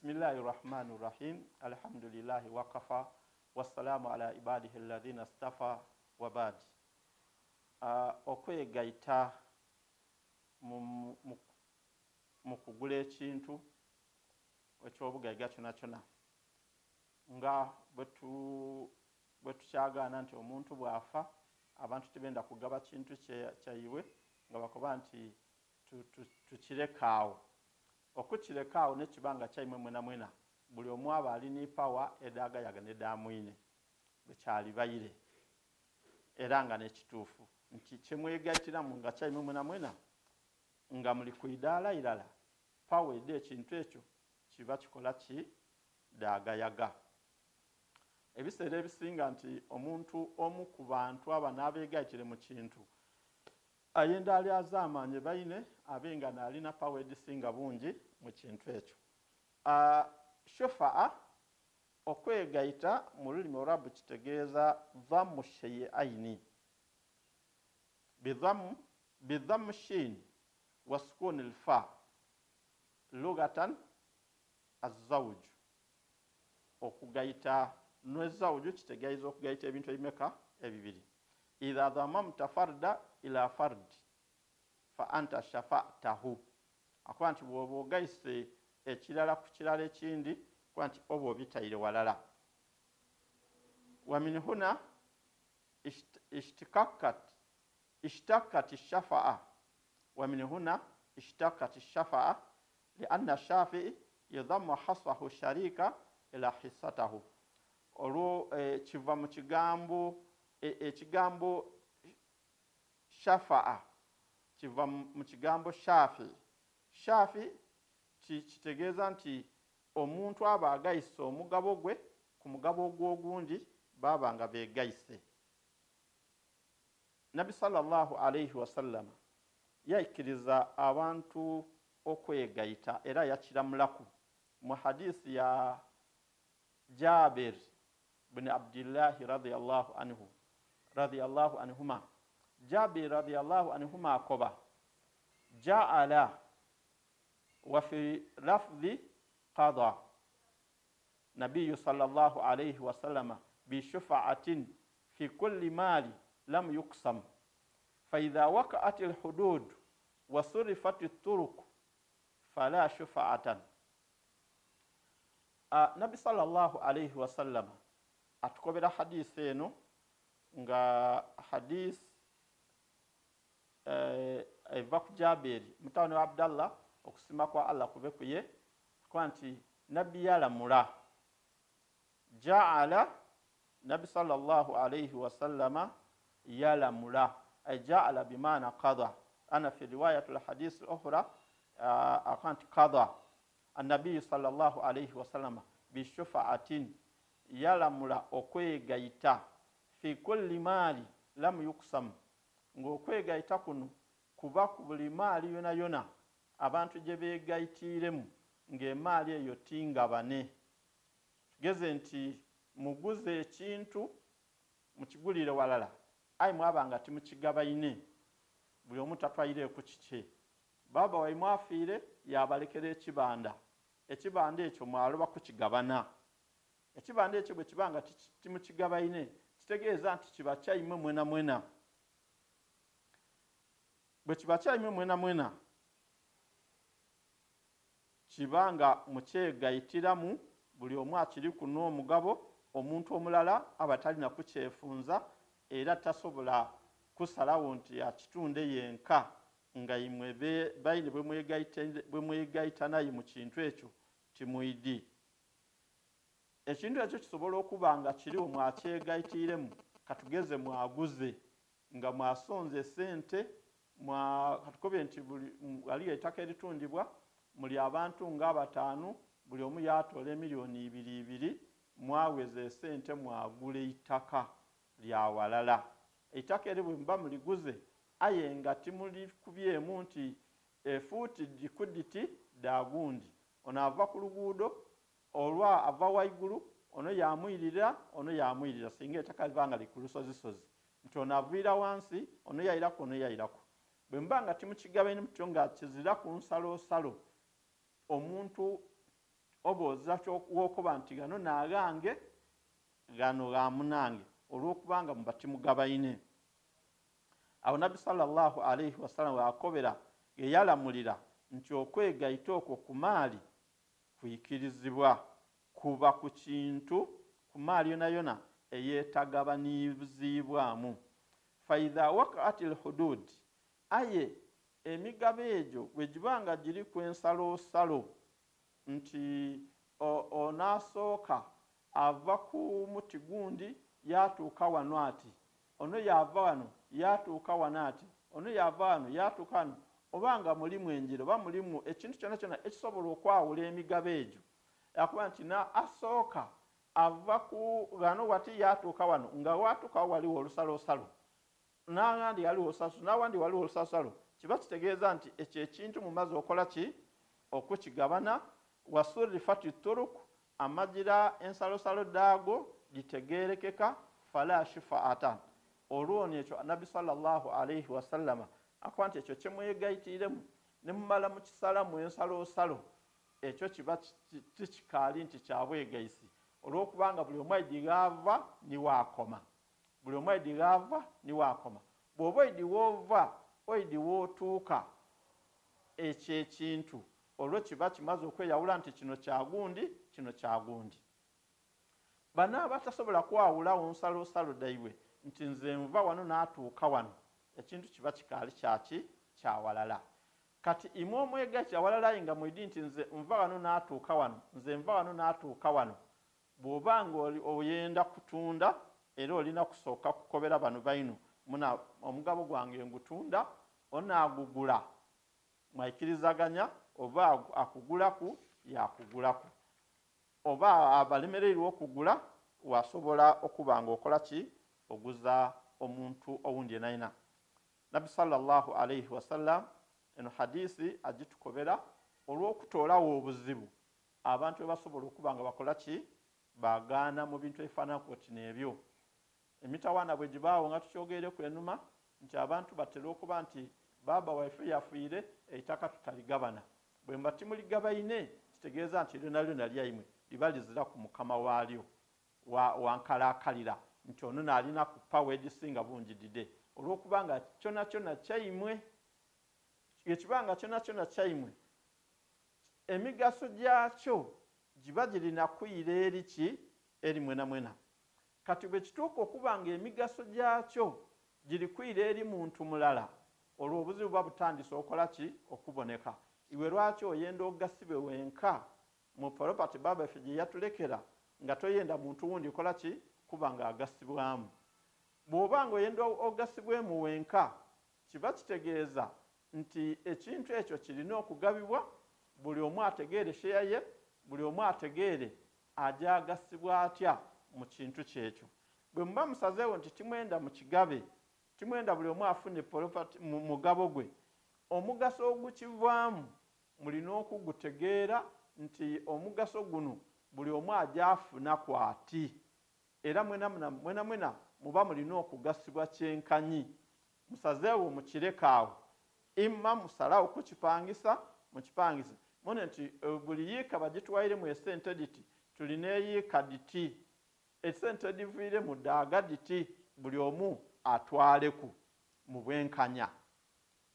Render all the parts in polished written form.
Bismillahi rahmani rahim alhamdulillahi wakafa wassalamu ala ibadihi alladhina stafa wabad. Okwegaita mu kugula ekintu eky'obugaiga kyona kyona, nga bwe tukyagaana nti omuntu bw'afa abantu tibenda kugaba kintu kyaibwe, nga bakoba nti tukireke awo. Okukireka awo nekiba nga kyaimwe mwena mwena, buli omu aba ali ni pawa edhagayaga n'edha mwine bwekyali baire, era nga n'ekituufu nti kyemwegaitiramu nga kyaimwe mwena mwena nga muli ku idaala irala, pawa edh'ekintu ekyo kiba kikola ki dhagayaga. Ebiseera ebisinga nti omuntu omu ku bantu aba n'abeegaitire mu kintu ayenda alyazaamaanye baine abe nga n'alina pawa edhisinga bungi mu kintu ekyo. Shufaa, okwegaita mu lulimi Olurabu kitegeeza dhammu shay'aini bidhammu shin wa sukuni lfa lughatan azawuju. Okugaita n'ezawuju kitegeeza okugaita ebintu ebimeka ebibiri. Idha dhamamta farda ila fard fa anta shafa'tahu, akuba nti bw'oba ogaise ekirala ku kirala ekindi, kuba nti oba obitaire walala. Wa min huna ishtakkat shafa'a wa min huna ishtakkat shafa'a lianna shafi'i yudhammu hassahu sharika ila hissatahu. Olwo kiva mu kigambo ekigambo shafa'a kiva mu kigambo shafi. Shafi kitegeeza nti omuntu aba agaise omugabo gwe ku mugabo ogw'ogundi, baba nga beegaise. Nabbi sallallahu alaihi wasallama yaikiriza abantu okwegaita era yakiramulaku mu hadisi ya Jabir bin Abdillahi radiyallahu anhu radiyallahu anhuma. Jabir radiyallahu anhuma akoba ja'ala wa fi lafdhi qada nabiyu sallallahu alayhi wasallama bishufa'atin fi kulli mali lam yuqsam fa idha waqa'at alhudud wa surifat at-turuq fala shufa'atan. Nabbi sallallahu alayhi wasallama atukobera hadisi eno nga hadisi eva ku Jabiri mutabani wa Abdallah, okusima kwa Allah kube kuye, kuba nti nabbi yalamula ja'ala, nabbi sallallahu alayhi wasallama yalamula ay ja'ala bimaana qada. Ana fi riwayat alhadith al-ukhra akanti qada annabiyu sallallahu alayhi wasallama bishufa'atin, yalamula okwegaita fi kulli maali lam yuqsam, ng'okwegaita kuno kuba ku buli maali yona yona abantu gye beegaitiiremu ng'emaali eyo tingabane. Tugeze nti muguze ekintu mukigulire walala, aye mwaba nga timukigabaine, buli omu tatwaireeku kikye. Baaba waimwe afiire yaabalekera ekibanda, ekibanda ekyo mwaloba kukigabana. Ekibanda ekyo bwe kiba nga timukigabaine, kitegeeza nti kiba kyaimwe mwenamwena. Bwe kiba kyaimwe mwenamwena, kiba nga mukyegaitiramu, buli omu akiriku n'omugabo. Omuntu omulala aba talina kukyefunza era tasobola kusalagho nti akitunde yenka, nga imwe baine bwe mwegaita naye mu kintu ekyo timwidi. Ekintu ekyo kisobola okuba nga kiriwo mwakyegaitiiremu, katugeze mwaguze nga mwasonze esente, katukobe nti ghaligho eitaka eritundibwa, muli abantu nga abataanu, buli omu yaatoola emiliyoni ibiri ibiri, mwaweza esente mwagula eitaka lya walala. Eitaka eryo bwe muba muliguze aye nga timulikubyemu nti efuuti dhiku dhiti dha gundi, ono ava ku luguudo olwa ava waigulu, ono yaamwirira, ono yaamwirira, singa eitaka liba nga liri ku lusozisozi, nti ono aviira wansi, ono yairaku, ono yairaku. Bwe muba nga timukigabaine mutyo nga kiziraku nsalosalo, omuntu Oba ozira w'okoba nti gano n'aghange, ghano gha munange, olw'okubanga muba timugabaine. Agho Nabbi sallallahu alaihi wasallam gh'akobera ghe yalamulira nti okwegaita okwo ku maali kwikirizibwa kuba ku kintu ku maali yonayona eyetagabaniziibwamu. Faidha waqa'ati lhudud, aye emigabo egyo bwegiba nga giriku ensalosalo nti ono asooka ava ku muti gundi yaatuuka wano ati, ono yaava wano yaatuuka wano ati, ono yaava wano yaatuuka wano, oba nga mulimu enjira oba mulimu ekintu kyonakyona ekisobola okwawula emigabo egyo, akuba nti na asooka ava ku ghano wati yaatuuka wano, nga waatuukawo ghaligho olusalosalo, n'aghandi ghaligho olusalosalo, n'aghandi ghaligho olusalosalo, kiba kitegeeza nti ekyo ekintu mumaze okola ki? Okukigabana. Wasurifati turuk, amagira ensalosalo dhaago dhitegeerekeka, fala shifaata, olwoni ekyo Nabbi sallallahu alaihi wasallama akoba nti ekyo kyemwegaitiiremu nimumala mukisalamu ensalosalo, ekyo kiba tikikaali nti kya bwegaisi, olw'okubanga buli omu aidhi ghaava ni waakoma. Buli omu aidhi gh'ava ni w'akoma. Bw'oba oidhi w'ova, oidhi w'otuuka, ekyo ekintu olwo kiba kimaze okweyawula nti kino kya gundi, kino kya gundi. Bano abatasobola kwawulagho nsalosalo dhaibwe nti nze nva wano naatuuka wano, ekintu kiba kikaali kya ki? Kya walala. Kati imwe omwegaitira walala aye nga mwidhi nti nze nva wano naatuuka wano, nze nva wano naatuuka wano, Bw'oba nga oyenda kutunda, era oli na kusooka kukobera bano baino, muna, omugabo gwange ngutunda, onaagugula? Mwaikirizaganya, oba akugulaku yaakugulaku. Oba abalemereirwa okugula, wasobola okuba nga okola ki? Oguza omuntu owundi yenayena. Nabbi sallallahu alaihi wasallam eno hadiisi agitukobera olw'okutoolagho obuzibu abantu bwe basobola okuba nga bakola ki? Baagaana mu bintu ebifaananaku oti n'ebyo. Emitawaana bwe gibaagho nga tukyogeireku enhuma nti abantu batera okuba nti baaba waife yafiire eitaka tutaligabana. Bwe muba timuligabaine kitegeeza nti lyonalyona lyaimwe liba liziraku mukama waalyo wa, wa nkalaakalira nti ono n'alinaku pawa edhisinga bungi dhidhe olw'okuba nga kyonakyona kyaimwe. Bwe kiba nga kyonakyona kyaimwe Emigaso gyakyo giba giri na kwira eri ki? Eri mwenamwena. Kati bwe kituuka okuba nga emigaso gyakyo giri kwira eri muntu mulala, olwo obuzibu buba butandise okola ki? Okuboneka. Iwe lwaki oyenda ogasibwe wenka mu polopati baaba ife gye yatulekera nga toyenda muntu wundi kola ki? Kuba nga agasibwamu. Bw'oba nga oyenda ogasibwemu wenka, kiba kitegeeza nti ekintu ekyo kirina okugabibwa, buli omu ategeere sheya ye, buli omu ategeere aja agasibwa atya mu kintu kye ekyo. Bwe muba musazeewo nti timwenda mukigabe, timwenda buli omu afune polopati, mugabo gwe, omugaso ogukivaamu mulina okugutegeera nti omugaso guno buli omu aja afunaku ati. Era mwenamwena muba mulina okugasibwa kyenkanyi. Musazeewo mukireke agho. Imma musalagho kukipangisa, mukipangise. Mubone nti buli yiika bagituwairemu esente dhiti, tuli n'eyiika dhiti. Esente edhiviiremu dhaaga dhiti, buli omu atwaleku mu bwenkanya.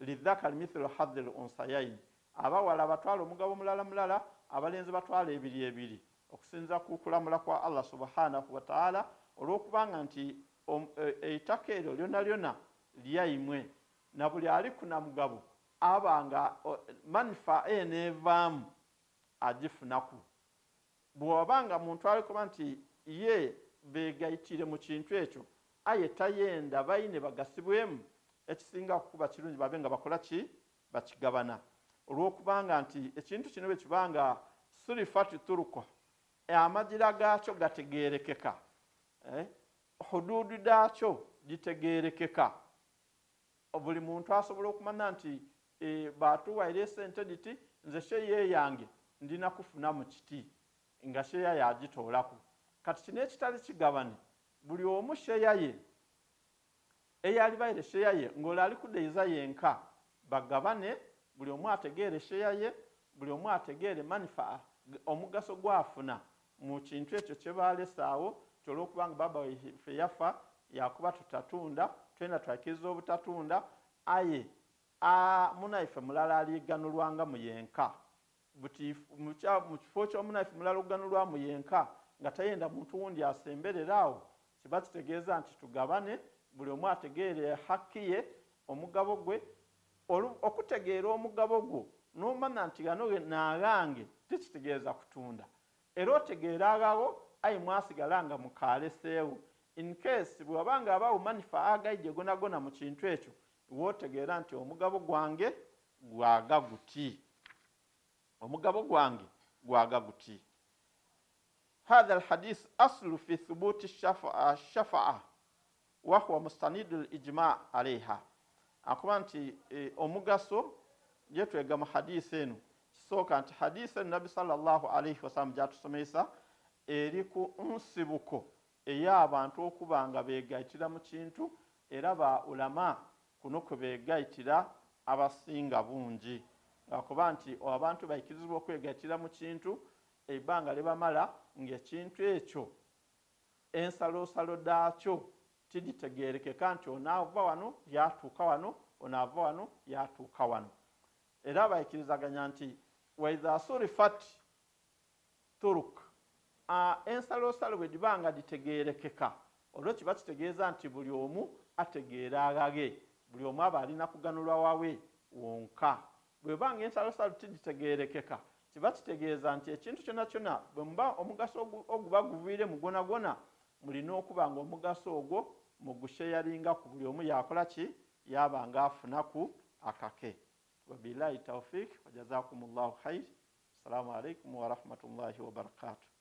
Lidhakari mithlu hadhil unsayaini, abawala batwale omugabo mulala mulala, abalenzi batwale ebiri ebiri, okusinzira ku kulamula kwa Allah subhanahu wataala, olwokubanga nti eitaka eryo lyonalyona lyaimwe, na buli aliku na mugabo aba nga manufaa eneevaamu agifunaku. Bwewaba nga muntu alikoba nti ye begaitire mu kintu ekyo aye tayenda baine bagasibwemu, ekisingaku kuba kirungi babe nga bakola ki? Bakigabana. Olw'okubanga nti ekintu kino bwe kiba nga surifat turuquh, amagira gaakyo gategeerekeka, huduudu dhaakyo dhitegeerekeka, Buli muntu asobola okumanha nti baatuwaire esente dhiti, nze sheya eyange ndi na kufunamu kiti, nga sheya yaagitoolaku. Kati kino ekitali kigabane, buli omu sheya ye, eyalibaire sheya ye ng'ole ali kudhaiza yenka, bagabane, buli omu ategeere sheya ye, buli omu ategeere manufaa Omugaso gwafuna mu kintu ekyo kye balesaawo, ti olwokubanga baba waife yafa yakuba tutatunda, twena twakiriza obutatunda, aye munaife mulala aliganulwanga mu yenka. Buti mu kifo ky'omunaife mulala okuganulwamu yenka nga tayenda muntu wundi asemberera awo, kiba kitegeeza nti tugabane, buli omu ategeere hakki ye, omugabo gwe. Okutegeera omugabo gwo n'omanya nti gano naghange tikitegeeza kutunda, era otegeera aghawo aye mwasigala nga mukaaleseewo in case bwe waba nga abawo manifa agaidye gonagona mu kintu ekyo, iwe otegeera nti omugabo gwange gwaga guti, omugabo gwange gwaga guti. Hatha alhadith aslu fi thubuti shafaa wahuwa mustanidu lijma alaiha. Akuba nti omugaso gyetwega mu hadisi eno, kisooka nti hadisi eno Nabbi sallallahu alaihi wasallam gyatusomesa eri ku nsibuko ey'abantu okuba nga begaitira mu kintu, era ba ulama kuno kwe begaitira abasinga bungi, ngakuba nti abantu baikirizibwa okwegaitira mu kintu ebbanga lyebamala ng'ekintu ekyo ensalosalo daakyo tiditegeerekeka, nti onaava wano yatuuka wano, onaava wano yatuuka wano. Era baikirizaganya nti waidha surifat turuk, ensalosalo bwe diba nga ditegeerekeka, olwo kiba kitegeeza nti buli omu ategeera aghaghe, buli omu aba alina kuganulwa wawe wonka. Bweba nga ensalosalo tiditegeerekeka, kiba kitegeeza nti ekintu kyona kyona bwe muba omugaso oguba guviiremu gwonagwona, mulina okuba nga omugaso ogwo mugusheyaringaku, buli omu yakola ki, yaba nga afunaku akake. Wabillahi taufik, wajazakumullahu khair. Assalamu alaikum warahmatullahi wabarakatuh.